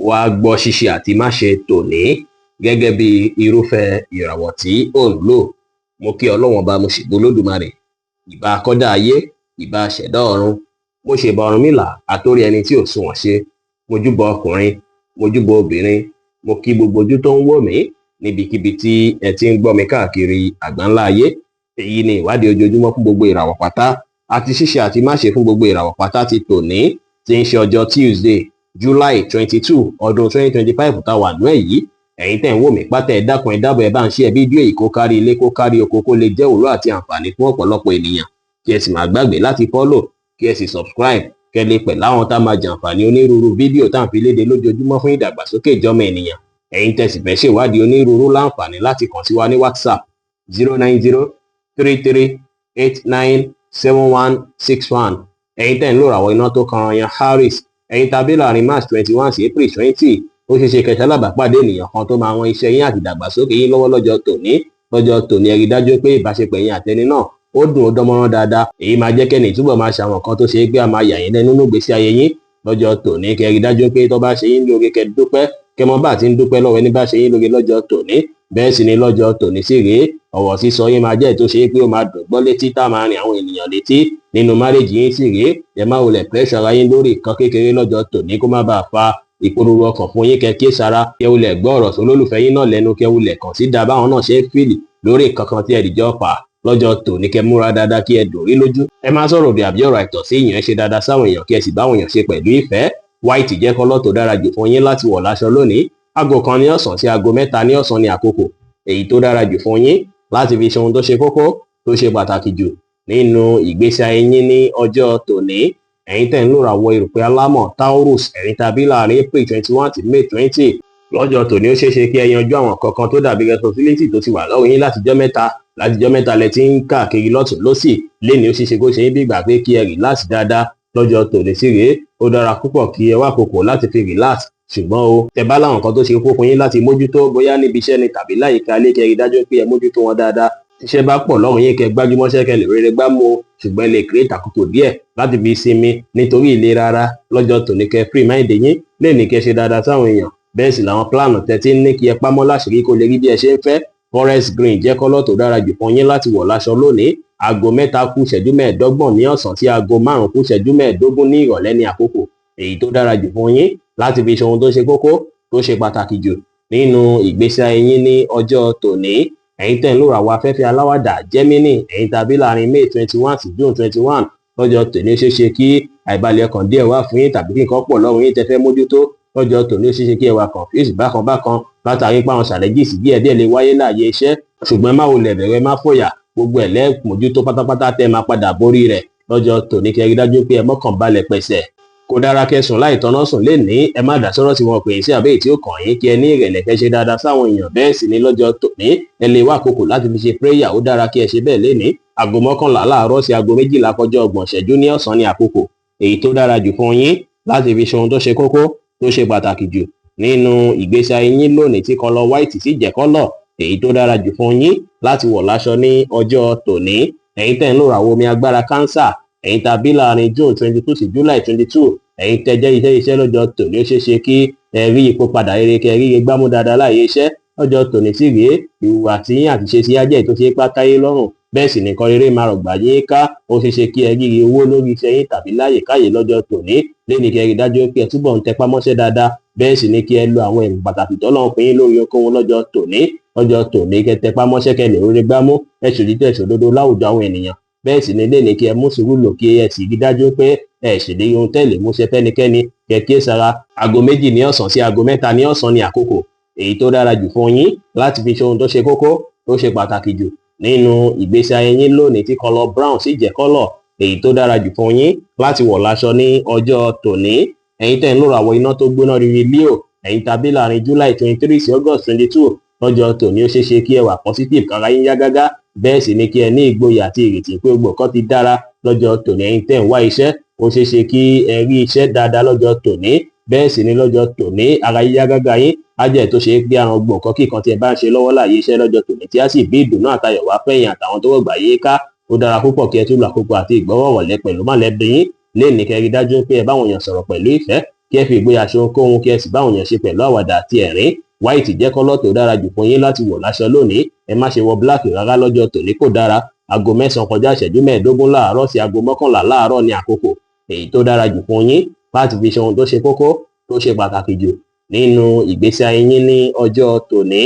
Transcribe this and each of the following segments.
Wá gbọ́ ṣíṣe àti máṣe tòní gẹ́gẹ́ bí irúfẹ́ ìràwọ̀ tí ò ń lò. Mo kí Ọlọ́run Ọba, mo sì gbólódùmarè, ìbà akọ́dá ayé, ìbà ṣẹ̀dá ọ̀run. Mo ṣèbà Ọ̀rúnmìlà àtórí ẹni tí ò sunwọ̀n ṣe. Mo júbọ ọkùnrin, mo júbọ obìnrin, mo kí gbogbo ojú tó ń wò mí níbikíbi tí ẹ ti ń gbọ́ mi káàkiri àgbáńlá ayé. Èyí ni ìwádìí ojoojúmọ́ fún gbogbo ìràwọ̀ pátá àti ṣíṣe àti máṣe fún gbogbo ìràwọ̀ pátá ti tòní, tí ń ṣe ọjọ́ Tuesday, July 22, ọdún 2025 tá a wà nú ẹ̀ yìí. Ẹ̀yin tẹ̀ ń wò mí pátá, ẹ dákun, ẹ dábọ̀, ẹ bá ń ṣe ẹ fídíò yìí kó kárí ilé, kó kárí oko, kó lè jẹ́ òwúrọ̀ àti àǹfààní fún ọ̀pọ̀lọpọ̀ ènìyàn. Kí ẹ sì má gbàgbé láti follow, kí ẹ sì subscribe, kẹ́ lè pẹ̀ láwọn tá máa jàǹfààní onírúurú fídíò tá à ń fi léde lójoojúmọ́ fún ìdàgbàsókè ìjọmọ ènìyàn. Ẹ̀yin tẹ́ sì fẹ́ ṣèwádìí onírúurú láǹfààní láti kàn sí wa ní WhatsApp, 09033897161. Ẹ̀yin tẹ́ ń lò ràwọ̀ iná tó kan yan Aries, ẹ̀yin tàbí láàrin March 21 sí April 20, ó ṣeé ṣe kẹsàn alábàápàdé ènìyàn kan tó máa ran iṣẹ́ yín àti ìdàgbàsókè yín lọ́wọ́ lọ́jọ́ tòní. Lọ́jọ́ tòní, ẹ rí dájú pé ìbáṣepọ̀ yín àtẹni náà, ó dùn, ó dánmọ́rán dáadáa. Èyí máa jẹ́ kẹ́ni túbọ̀ máa ṣe àwọn nǹkan tó ṣe é gbé a máa yà yín lẹ́nu nínú ìgbésí ayé yín. Lọ́jọ́ tòní, kẹ́ rí dájú pé tó bá ṣe yín lóore, kẹ́ dúpẹ́, kẹ́ mọ̀ bá ti ń dúpẹ́ lọ́wọ́ ẹni bá ṣe yín lóore lọ́jọ́ tòní. Bẹ́ẹ̀ sì ni lọ́jọ́ tòní sì rèé, ọ̀rọ̀ sísọ yín máa jẹ́ tó ṣe é pé ó máa dùn gbọ́ létí, tá máa rìn àwọn ènìyàn létí. Nínú marriage yín sì rèé, ẹ má wulẹ̀ pressure ara yín lórí nǹkan kékeré lọ́jọ́ tòní, kó má bàa fa ìpòrúru ọkàn fún yín. Kẹ́ kí sara, kẹ́ wulẹ̀ gbọ́ ọ̀rọ̀ sólólùfẹ́ yín náà lẹ́nu, kẹ́ wulẹ̀ kàn sí da báwọn náà ṣe ń feel lórí nǹkan kan tí ẹ dìjọ́ fà lọ́jọ́ tòní. Kẹ́ múra dáadáa, kí ẹ dùn rí lójú. Ẹ má sọ̀rọ̀ òdì àbí ọ̀rọ̀ àìtọ́ sí èèyàn. Ẹ ṣe dáadáa sáwọn èèyàn, kí ẹ sì báwọn èèyàn ṣe pẹ̀lú ìfẹ́. White jẹ́ colour tó dára jù fún yín láti wọ̀ láṣọ lónìí. Aago 1 ní ọ̀sán sí aago 3 ní ọ̀sán ní àkókò èyí tó dára jù fún yín láti fi ṣe ohun tó ṣe kókó, tó ṣe pàtàkì jù nínú ìgbésí ayé yín ní ọjọ́ tòní. Ẹ̀yin tẹ̀ ń lò ràwọ̀ erùpẹ̀ alámọ̀ Taurus, ẹ̀yin tàbí láàrin April 21 sí May 20, lọ́jọ́ tòní, ó ṣeé ṣe kí ẹ yanjú àwọn kankan tó dàbí responsibility tó ti wà lọ́wọ́ yín látijọ́ mẹ́ta. Látijọ́ mẹ́ta lẹ ti ń káàkiri lọ́tún lọ́sì. Léni, ó ṣeé ṣe kó ṣe é bí ìgbà pé kí ẹ relax dáadáa. Lọ́jọ́ tòní sí rèé, ó dára púpọ̀ kí ẹ wá àkókò láti fi relax, ṣùgbọ́n o tẹ bá láwọn nǹkan tó ṣe kókó fún yín láti mójútó, bóyá níbi iṣẹ́ ni tàbí láyìíká ilé, kẹ́ rí dájú pé ẹ mójútó wọn dáadáa. Tíṣẹ́ bá pọ̀ lọ́rùn yín, kẹ́ gbájúmọ́ṣẹ́, kẹ́ lè rere gbámú o, ṣùgbọ́n ẹ lè create àkókò díẹ̀ láti fi sinmi nítorí ìlera ara. Lọ́jọ́ tòní, kẹ́ free mind yín lè ní kẹ́ ṣe dáadáa sáwọn èèyàn. Bẹ́ẹ̀ sì làwọn plan tẹ́tí ní kí ẹ pamọ́ láṣìírí kó lè rí bí ẹ ṣe ń fẹ́. Forest green jẹ́ colour tó dára jù fún yín láti wọ̀ láṣọ lónìí. Aago 2:45 ní ọ̀sán sí aago 4:45 ní ìrọ̀lẹ́ ní àkókò èyí tó dára jù fún yín láti fi ṣe ohun tó ṣe kókó, tó ṣe pàtàkì jù nínú ìgbésí ayé yín ní ọjọ́ tòní. Ẹ̀yin tẹ̀ ń lò ràwọ̀ afẹ́fẹ́ aláwàdà Gemini, ẹ̀yin tàbí láàrin May 21 sí June 21, lọ́jọ́ tòní, ó ṣeé ṣe kí àìbalẹ̀ ọkàn díẹ̀ wà fún yín tàbí kí nǹkan pọ̀ lọ́rùn yín tẹ́ fẹ́ mójútó. Lọ́jọ́ tòní, ó ṣeé ṣe kí ẹ wà confused bákan bákan látàrí pé àwọn challenges díẹ̀ díẹ̀ lè wáyé láàyè iṣẹ́, ṣùgbọ́n má wulẹ̀ bẹ̀rẹ̀, má fòyà, gbogbo ẹ̀ lẹ́ẹ̀mójútó pátápátá tẹ́ máa padà borí rẹ̀. Lọ́jọ́ tòní, kẹ́ rí dájú pé ẹ mọ́kàn balẹ̀ pẹ̀sẹ̀. Kò dára kẹ́ sùn láì tọ́nà sùn lé ní. Ẹ má dá sọ́rọ̀ tí wọ́n pè é sí àbẹ́yìí tí ó kàn yín. Kí ẹ ní ìrẹ̀lẹ̀, kẹ́ ṣe dáadáa sáwọn èèyàn. Bẹ́ẹ̀ sì ni lọ́jọ́ tòní, ẹ lè wá àkókò láti fi ṣe prayer. ó dára kí ẹ ṣe bẹ́ẹ̀ léní. Aago 11 láàárọ̀ sí aago 11:30 ní ọ̀sán ní àkókò èyí tó dára jù fún yín láti fi ṣe ohun tó ṣe kókó, tó ṣe pàtàkì jù nínú ìgbésí ayé yín lónìí, tí colour white sì jẹ́ colour èyí tó dára jù fún yín láti wọ̀ láṣọ ní ọjọ́ tòní. Ẹ̀yin tẹ́ ń lò ràwọ̀ omi agbára Cancer, ẹ̀yin tàbí láàrin June 22 sí July 22, ẹ̀yin tẹ́ jẹ́ iṣẹ́ iṣẹ́, lọ́jọ́ tòní, ó ṣeé ṣe kí ẹ rí ipò padà rere, kẹ́ rí gbámú dáadáa láàyè iṣẹ́. Lọ́jọ́ tòní sì rèé, ìhùwà tí yín àti ṣe sí ajẹ́ tó ṣe é pátáyé lọ́rùn. Bẹ́ẹ̀ sì nìkan rere máa rọ̀gbà yín ká. Ó ṣeé ṣe kí ẹ rírí owó lórí iṣẹ́ yín tàbí láyè káyè lọ́jọ́ tòní. Lẹ́ni, kẹ́ rí dájú pé ẹ túbọ̀ ń tẹpá mọ́ṣẹ́ dáadáa. Bẹ́ẹ̀ sì ni kí ẹ lo àwọn ẹ̀bùn pàtàkì tọ́lọ́run fún yín lórí ohunkóhun lọ́jọ́ tòní. Lọ́jọ́ tòní, kẹ́ tẹpá mọ́ṣẹ́, kẹ́ lè rere gbámú. Ẹ ṣòtítọ́, ẹ ṣòdodo láwùjọ àwọn ènìyàn. Bẹ́ẹ̀ sì ni lẹ́ni, kí ẹ mú sùúrù lò, kí ẹ sì rí dájú pé ẹ ṣèlérí ohun tẹ́lẹ̀ múṣẹ fẹ́nikẹ́ni, kẹ́ kí sara. Aago 2 ní ọ̀sán sí aago 3 ní ọ̀sán ní àkókò èyí tó dára jù fún yín láti fi ṣe ohun tó ṣe kókó, tó ṣe pàtàkì jù nínú ìgbésí ayé yín lónìí, tí colour brown sì jẹ́ colour èyí tó dára jù fún yín láti wọ̀ láṣọ ní ọjọ́ tòní. Ẹ̀yin tẹ́ ń lò ràwọ̀ iná tó gbóná riri Leo, ẹ̀yin tàbí láàrin July 23 sí August 22, lọ́jọ́ tòní, ó ṣeé ṣe kí ẹ wà positive, kára yín yá gágá. Bẹ́ẹ̀ sì ni kí ẹ ní ìgboyà àti ìrètí pé gbogbo nǹkan ti dára. Lọ́jọ́ tòní, ẹ̀yin tẹ́ ń wá iṣẹ́, ó ṣeé ṣe kí ẹ rí iṣẹ́ dáadáa lọ́jọ́ tòní. Bẹ́ẹ̀ sì ni lọ́jọ́ tòní, ara yíyá gágá yín á jẹ́ tó ṣe é pé àrùn gbọ̀n nǹkan kíkan tí ẹ bá ń ṣe lọ́wọ́ láàyè iṣẹ́ lọ́jọ́ tòní, tí á sì bí ìdùnnú àtayọ̀ wá fẹ̀yìn àtàwọn tó rọ̀gbà yín ká. Ó dára púpọ̀ kí ẹ tún lo àkókò àti ìgbọ́rọ̀wọ̀lẹ́ pẹ̀lú mọ̀lẹ́bí yín. Léèní, kẹ́ rí dájú pé ẹ báwọn èèyàn sọ̀rọ̀ pẹ̀lú ìfẹ́. Kí ẹ fi ìgboyà ṣe ohunkóhun, kí ẹ sì bá àwọn èèyàn ṣe pẹ̀lú àwàdà àti ẹ̀rín. White jẹ́ colour tó dára jù fún yín láti wọ̀ láṣọ lónìí. Ẹ má ṣe wọ black rárá lọ́jọ́ tòní, kò dára. Aago 9:45 láàárọ̀ sí aago 11 láàárọ̀ ní àkókò èyí tó dára jù fún yín láti fi ṣe ohun tó ṣe kókó, tó ṣe pàtàkì jù nínú ìgbésí ayé yín ní ọjọ́ tòní.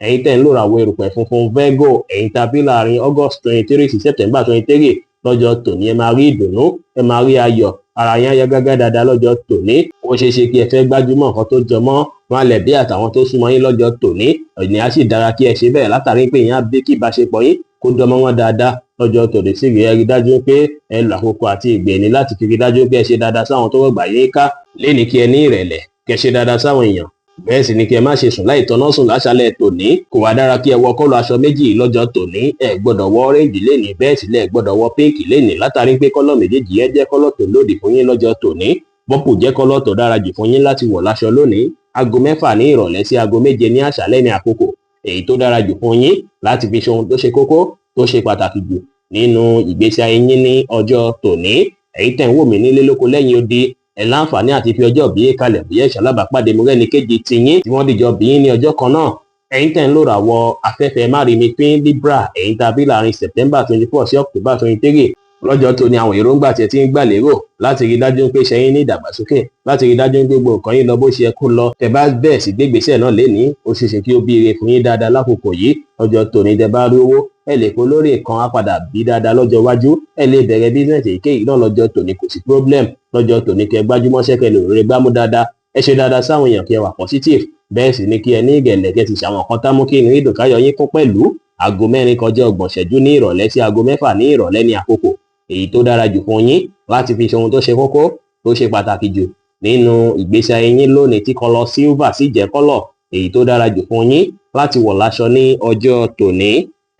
Ẹ̀yin tẹ́ ń lò ràwọ̀ erùpẹ̀ funfun, Virgo, ẹ̀yin tàbí láàrin August 23 sí September 23, lọ́jọ́ tòní ẹ máa rí ìdùnnú, ẹ máa rí ayọ̀, ara yín á yá gágá dáadáa lọ́jọ́ tòní. Ó ṣeé ṣe kí ẹ fẹ́ gbájúmọ̀ nǹkan tó jọ mọ́ mọ̀lẹ́bí àtàwọn tó súnmọ́ yín lọ́jọ́ tòní. Ọ̀nì á sì dára kí ẹ ṣe bẹ́ẹ̀, látàrí pé ìyẹn á bí kí ìbáṣepọ̀ yín kó dánmọ́ wọn dáadáa lọ́jọ́ tòní. Sí rí, ẹ rí dájú pé ẹ lo àkókò àti ìgbẹ̀ni láti fi rí dájú pé ẹ ṣe dáadáa sáwọn tó rọ̀gbà yín ká léni. Kí ẹ ní ìrẹ̀lẹ̀, kí ẹ ṣe dáadáa sáwọn èèyàn, bẹ́ẹ̀ sì ni kí ẹ má ṣe sùn láì tọ́ná sùn láṣálẹ̀ tòní. Kò wá dára kí ẹ wọ colour aṣọ méjì lọ́jọ́ tòní. Ẹ gbọ́dọ̀ wọ orange lénìí, bẹ́ẹ̀ sì lẹ gbọ́dọ̀ wọ pink lénìí, látàrí pé colour méjèèjì yẹn jẹ́ colour tó lòdì fún yín lọ́jọ́ tòní. Purple jẹ́ colour tó dára jù fún yín láti wọ̀ láṣọ lónìí. Aago 6 ní ìrọ̀lẹ́ sí aago 7 ní àṣálẹ́ ní àkókò èyí tó dára jù fún yín láti fi ṣe ohun tó ṣe kókó, tó ṣe pàtàkì jù nínú ìgbésí ayé yín ní ọjọ́ tòní. Ẹ̀yin tẹ̀ ń wò mí nílé lóko lẹ́yìn odi, ẹ̀ láǹfààní àti fi ọjọ́ bí kalẹ̀ bóyá ìṣàlábàápàdé mo rẹ́ni kejì tiyín tí wọ́n dìjọ bí ní ọjọ́ kan náà. Ẹ̀yin tẹ̀ ń lòrà wọ afẹ́fẹ́ márìmí pín, Libra, ẹ̀yin tàbí láàrin September 24 sí October 23, lọ́jọ́ tó ní àwọn èròǹgbà tí ẹ ti ń gbà lérò láti rí dájú pé ṣe yín ní ìdàgbàsókè, láti rí dájú pé gbogbo nǹkan yín lọ bó ṣe yẹ kó lọ, tẹ́ bá bẹ̀rẹ̀ sí gbégbèsè náà lénìí, ó ṣeé ṣe kí ó bí ire fún yín dáadáa lákòókò yìí. Lọ́jọ́ tòní, tẹ́ bá rí owó, ẹ lè kó lórí nǹkan, á padà bí dáadáa lọ́jọ́ iwájú. Ẹ lè bẹ̀rẹ̀ business èyíkéyìí náà lọ́jọ́ tòní, kò sí problem. Lọ́jọ́ tòní, kẹ́ gbájúmọ́ṣẹ́, kẹ́ lè rere gbámú dáadáa. Ẹ ṣe dáadáa sáwọn èèyàn, kí ẹ wà positive, bẹ́ẹ̀ sì ni kí ẹ ní ìgẹ̀lẹ̀, kí ẹ sì ṣàwọn nǹkan tá mú kí inú ìdùnkáyọ̀ yín kún pẹ̀lú. Aago 4:30 ní ìrọ̀lẹ́ sí aago 6 ní ìrọ̀lẹ́ ní àkókò èyí tó dára jù fún yín láti fi ṣe ohun tó ṣe kókó, tó ṣe pàtàkì jù nínú ìgbésí ayé yín lónìí, tí colour silver sì jẹ́ colour èyí tó dára jù fún yín láti wọ̀ láṣọ ní ọjọ́ tòní.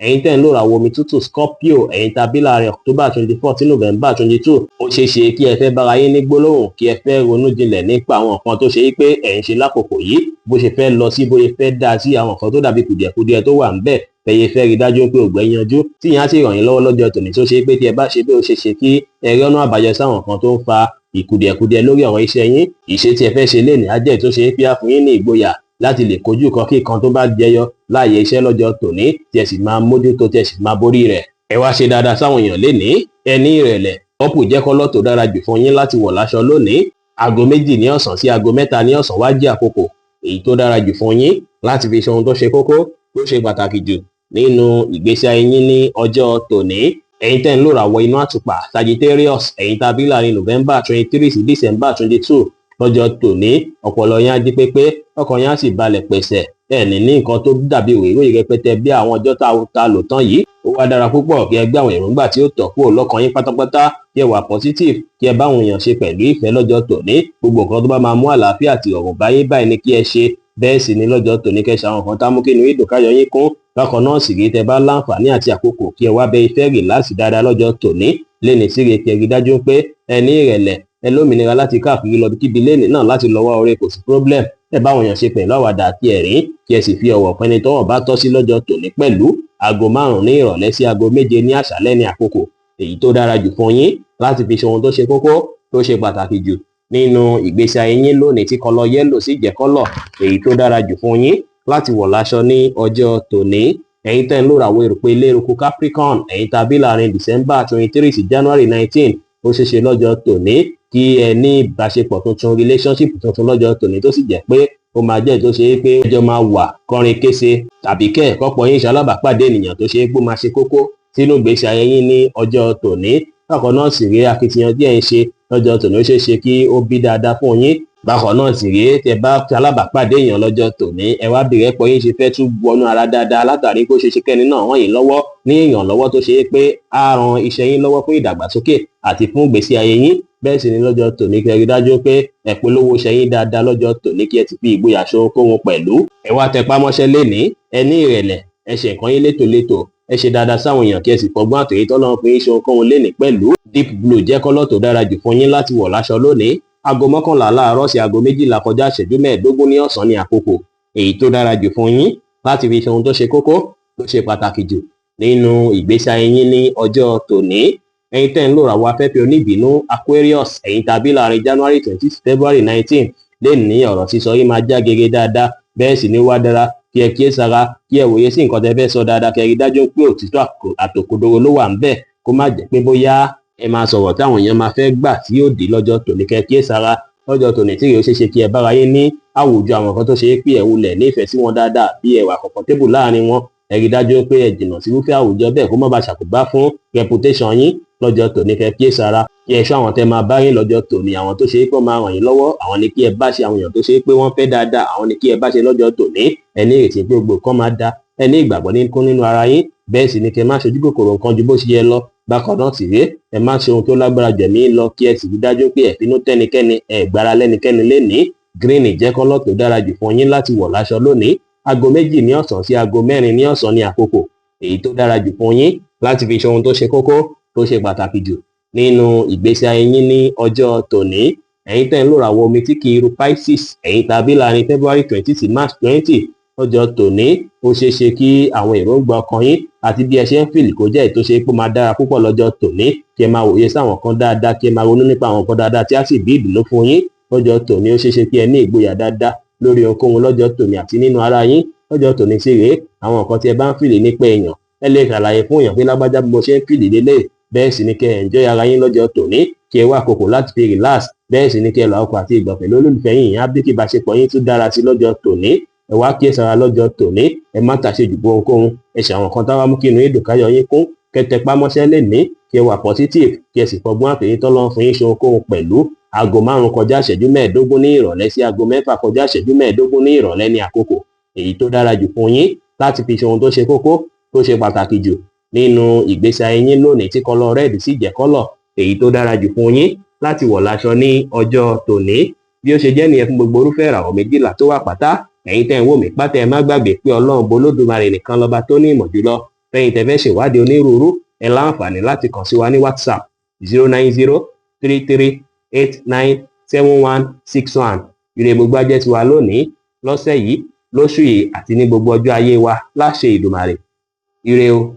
Ẹ̀yin tẹ́ ń lò ràwọ̀ omi tútù, Scorpio, ẹ̀yin tàbí láàrin October 24 sí November 22, ó ṣeé ṣe kí ẹ fẹ́ bára yín ní gbólóhùn, kí ẹ fẹ́ ronú jinlẹ̀ nípa àwọn nǹkan tó ṣe é pé ẹ̀ ń ṣe lákòókò yìí, bó ṣe fẹ́ lọ sí, bó ṣe fẹ́ dá sí, àwọn nǹkan tó dàbí kùdìẹ̀kudiẹ tó wà ńbẹ̀, fẹ̀yẹ fẹ́ rí dájú pé ògbẹ́ yanjú, tí ìyẹn á sì ràn yín lọ́wọ́ lọ́jọ́ tòní, tó ṣe pé tí ẹ bá ṣe bí, ó ṣe ṣe kí ẹ rí ọ̀nà àbáyọ sáwọn nǹkan tó ń fa ìkùdìẹ̀kudiẹ lórí ọ̀rọ̀ iṣẹ́ yín. Ìṣe tí ẹ fẹ́ ṣe lénìí á jẹ́ tó ṣe é pé á fún yín ní ìgboyà láti lè kojú kan kí kan tó bá jẹyọ láàyè iṣẹ́ lọ́jọ́ tòní, tí ẹ sì máa mójútó, tí ẹ sì máa borí rẹ̀. Ẹ wá ṣe dáadáa sáwọn èèyàn lénìí, ẹ ní ìrẹ̀lẹ̀. Purple jẹ́ colour tó dára jù fún yín láti wọ̀ láṣọ lónìí. Aago 2 ní ọ̀sán sí aago 3 ní ọ̀sán wá jẹ́ àkókò èyí tó dára jù fún yín láti fi ṣe ohun tó ṣe kókó, tó ṣe pàtàkì jù nínú ìgbésí ayé yín ní ọjọ́ tòní. Ẹ̀yin tẹ́ ń lò ràwọ̀ inú àtùpà, Sagittarius, ẹ̀yin tàbí láàrin November 23 sí December 22, lọ́jọ́ tòní ọpọlọ yín á jí pépé, ọkàn yín á sì balẹ̀ pẹ̀sẹ̀. Ẹ̀ ní nǹkan tó dàbí ìròyìn rẹpẹtẹ bí àwọn ọjọ́ tá a lò tán yìí. Ó wá dára púpọ̀ kí ẹ gbé àwọn èròǹgbà tí ó tọ́ kúrò lọ́kàn yín pátápátá, kí ẹ wà positive, kí ẹ bá àwọn èèyàn ṣe pẹ̀lú ìfẹ́ lọ́jọ́ tòní. Gbogbo nǹkan tó bá máa mú àlàáfíà àti ìrọ̀rùn bá yín báyìí ni kí ẹ ṣe. Bẹ́ẹ̀ sì ni lọ́jọ́ tòní, kẹ́ ṣe àwọn nǹkan tá mú kí inú ìdùn yín kún. Bákan náà sì rí, tẹ bá láǹfààní àti àkókò, kí ẹ wá bẹ ìfẹ́ relax dáadáa lọ́jọ́ tòní léni síre, kí ẹ rí dájú pé ẹ ní ìrẹ̀lẹ̀, ẹ lómìnira láti káàkiri lọ kíbi léni náà láti lọ wá oore, kò sí problem. Ẹ bá àwọn èèyàn ṣe pẹ̀lú àwàdà àti ẹ̀rín, kí ẹ sì fi ọ̀wọ̀ fẹ́ni tọ́wọ̀ bá tọ́ sí lọ́jọ́ tòní pẹ̀lú. Aago 5 ní ìrọ̀lẹ́ sí aago 7 ní àṣálẹ́ ní àkókò èyí tó dára jù fún yín láti fi ṣe ohun tó ṣe kókó, tó ṣe pàtàkì jù nínú ìgbésí ayé yín lónìí, tí colour yellow sì jẹ́ colour èyí tó dára jù fún yín láti wọ̀ láṣọ ní ọjọ́ tòní. Ẹ̀yin tẹ́ ń lò ràwọ̀ erùpẹ̀ eléruku, Capricorn, ẹ̀yin tàbí láàrin December 23 sí January 19, ó ṣeé ṣe lọ́jọ́ tòní kí ẹ ní ìbáṣepọ̀ tuntun, relationship tuntun lọ́jọ́ tòní, tó sì jẹ́ pé ó máa jẹ́ tó ṣe é pé ẹjọ́ máa wà kọrin kése, tàbí kẹ́ kọ́pọ̀ yín ṣalábàápàdé ènìyàn tó ṣe é pé ó máa ṣe kókó sínú ìgbésí ayé yín ní ọjọ́ tòní. Bákan náà sì rí, akitiyan tí ẹ̀ ń ṣe lọ́jọ́ tòní, ó ṣeé ṣe kí ó bí dáadáa fún yín. Bákan náà sì rí, tẹ́ bá alábàápàdé èèyàn lọ́jọ́ tòní, ẹ wá bèèrè pọ̀ yín ṣe fẹ́ tún wọnú ara dáadáa, látàrí kó ṣe ṣe kẹ́ni náà ràn yín lọ́wọ́ ní ìrànlọ́wọ́ tó ṣe é pé á ran iṣẹ́ yín lọ́wọ́ fún ìdàgbàsókè àti fún ìgbésí ayé yín. Bẹ́ẹ̀ sì ni lọ́jọ́ tòní, kẹ́ rí dájú pé ẹ polówó iṣẹ́ yín dáadáa lọ́jọ́ tòní, kí ẹ ti fi ìgboyà ṣe ohunkóhun pẹ̀lú. Ẹ wá tẹpá mọ́ṣẹ́ lénìí, ẹ ní ìrẹ̀lẹ̀, ẹ ṣe nǹkan yín létòlétò, ẹ ṣe dáadáa sáwọn èèyàn, kí ẹ sì fọgbọ́n àtòyí tọ́lọ́run fún yín ṣe ohunkóhun lénìí pẹ̀lú. Deep blue jẹ́ colour tó dára jù fún yín láti wọ̀ láṣọ lónìí. Aago 11 láàárọ̀ sí aago 11:45 ní ọ̀sán ní àkókò èyí tó dára jù fún yín láti fi ṣe ohun tó ṣe kókó, tó ṣe pàtàkì jù nínú ìgbésí ayé yín ní ọjọ́ tòní. Ẹ̀yin tẹ́ ń lò ràwọ̀ afẹ́fẹ́ oníbínú, Aquarius, ẹ̀yin tàbí láàrin January 20, February 19, lè ní ọ̀rọ̀ sísọ yìí máa já gege dáadáa. Bẹ́ẹ̀ sì ni wá dára kí ẹ kíyè sára, kí ẹ wòye sí nǹkan tẹ́ fẹ́ sọ dáadáa, kí ẹ rí dájú pé òtítọ́ àtòkodoro ló wà ńbẹ̀, kó má jẹ́ pé bóyá ẹ máa sọ̀rọ̀ táwọn èèyàn máa fẹ́ gbà tí yóò dé lọ́jọ́ tòní. Kẹ́ kíyè sára lọ́jọ́ tòní tí yóò ṣeéṣe kí ẹ bára yín ní àwùjọ àwọn kan tó ṣe é pé ẹ wulẹ̀ nífẹ̀ẹ́ sí wọn dáadáa, bí ẹ wà comfortable láàrin wọn. Ẹ rí dájú pé ẹ jìnnà sí irúfẹ́ àwùjọ bẹ́ẹ̀, kó má bàa ṣàkóbá fún reputation yín lọ́jọ́ tòní. Kẹ́ kíyè sára, kí ẹ ṣọ́ àwọn tẹ́ máa bá yín lọ́jọ́ tòní. Àwọn tó ṣe é pé wọ́n máa ràn yín lọ́wọ́, àwọn ni kí ẹ bá ṣe. Àwọn èèyàn tó ṣe é pé wọ́n fẹ́ dáadáa, àwọn ni kí ẹ bá ṣe lọ́jọ́ tòní. Ẹ ní ìrètí pé gbogbo nǹkan máa da. Ẹ ní ìgbàgbọ́ ní kún nínú ara yín. Bẹ́ẹ̀ sì ni kẹ́ má ṣojú kòkòrò nǹkan ju bó ṣe yẹ lọ. Bákan náà sì rèé, ẹ má ṣe ohun tó lágbára jẹ̀mí lọ, kí ẹ sì rí dájú pé ẹ finú tẹ́nikẹ́ni, ẹ gbára lẹ́nikẹ́ni lénìí. Green jẹ́ colour tó dára jù fún yín láti wọ̀ láṣọ lónìí. Aago 2 ní ọ̀sán sí aago 4 ní ọ̀sán ní àkókò èyí tó dára jù fún yín láti fi ṣe ohun tó ṣe kókó, tó ṣe pàtàkì jù nínú ìgbésí ayé yín ní ọjọ́ tòní. Ẹ̀yin tẹ́ ń lò ràwọ̀ omi tí kì í ru, Pisces, ẹ̀yin tàbí láàrin February 20 sí March 20, lọ́jọ́ tòní ó ṣeé ṣe kí àwọn èròǹgbà ọkàn yín àti bí ẹ ṣe ń feel kó jẹ́ èyí tó ṣe pé ó máa dára púpọ̀ lọ́jọ́ tòní. Kí ẹ máa wòye sáwọn kan dáadáa, kí ẹ máa ronú nípa àwọn kan dáadáa tí á sì bí ìdùnnú fún yín lọ́jọ́ tòní. Ó ṣeé ṣe kí ẹ ní ìgboyà dáadáa lórí ohunkóhun lọ́jọ́ tòní àti nínú ara yín lọ́jọ́ tòní. Sí rèé, àwọn nǹkan tí ẹ bá ń feel nípa èèyàn, ẹ lè ṣàlàyé fún èèyàn pé lágbájá, bí mo ṣe ń feel lélẹ̀. Bẹ́ẹ̀ sì ni kẹ́ ẹ enjoy ara yín lọ́jọ́ tòní, kí ẹ wá àkókò láti fi relax. Bẹ́ẹ̀ sì ni kí ẹ lọ ọkọ̀ àti ìgbà pẹ̀lú olólùfẹ́ yín, á bí kí ìbáṣepọ̀ yín tún dára sí lọ́jọ́ tòní. Ẹ wá kíyèsára lọ́jọ́ tòní, ẹ má tàṣejù bó ohunkóhun. Ẹ ṣe àwọn kan táwa mú kí inú yín dùn, káyọ̀ yín kún, kẹ́ tẹpá mọ́ṣẹ́ lénìí, kí ẹ wà positive, kí ẹ sì fọgbọ́n àtẹ̀yìn tọ́lọ́ fún yín ṣe ohunkóhun pẹ̀lú. Aago 5 kọjá ìṣẹ́jú 15 ní ìrọ̀lẹ́ sí aago 6 kọjá ìṣẹ́jú 15 ní ìrọ̀lẹ́ ní àkókò èyí tó dára jù fún yín láti fi ṣe ohun tó ṣe kókó, tó ṣe pàtàkì jù nínú ìgbésí ayé yín lónìí, tí colour red sì jẹ́ colour èyí tó dára jù fún yín láti wọ̀ láṣọ ní ọjọ́ tòní. Bí ó ṣe jẹ́ nìyẹn fún gbogbo orúfẹ́ ìràwọ̀ 12 tó wà pátá. Ẹ̀yin tẹ́ ń wò mí pátá, ẹ má gbàgbé pé Ọlọ́run Olódùmarè nìkan lọ́ba tó ní ìmọ̀ jùlọ. Fẹ́yìn tẹ́ fẹ́ ṣèwádìí onírúurú, ẹ láǹfààní láti kàn sí wa ní WhatsApp, 09033897161. Ire gbogbo ajẹ́ tiwa lónìí, lọ́sẹ̀ yìí, lóṣù yìí àti ní gbogbo ọjọ́ ayé wa láṣẹ Ìdùmarè. Ire o.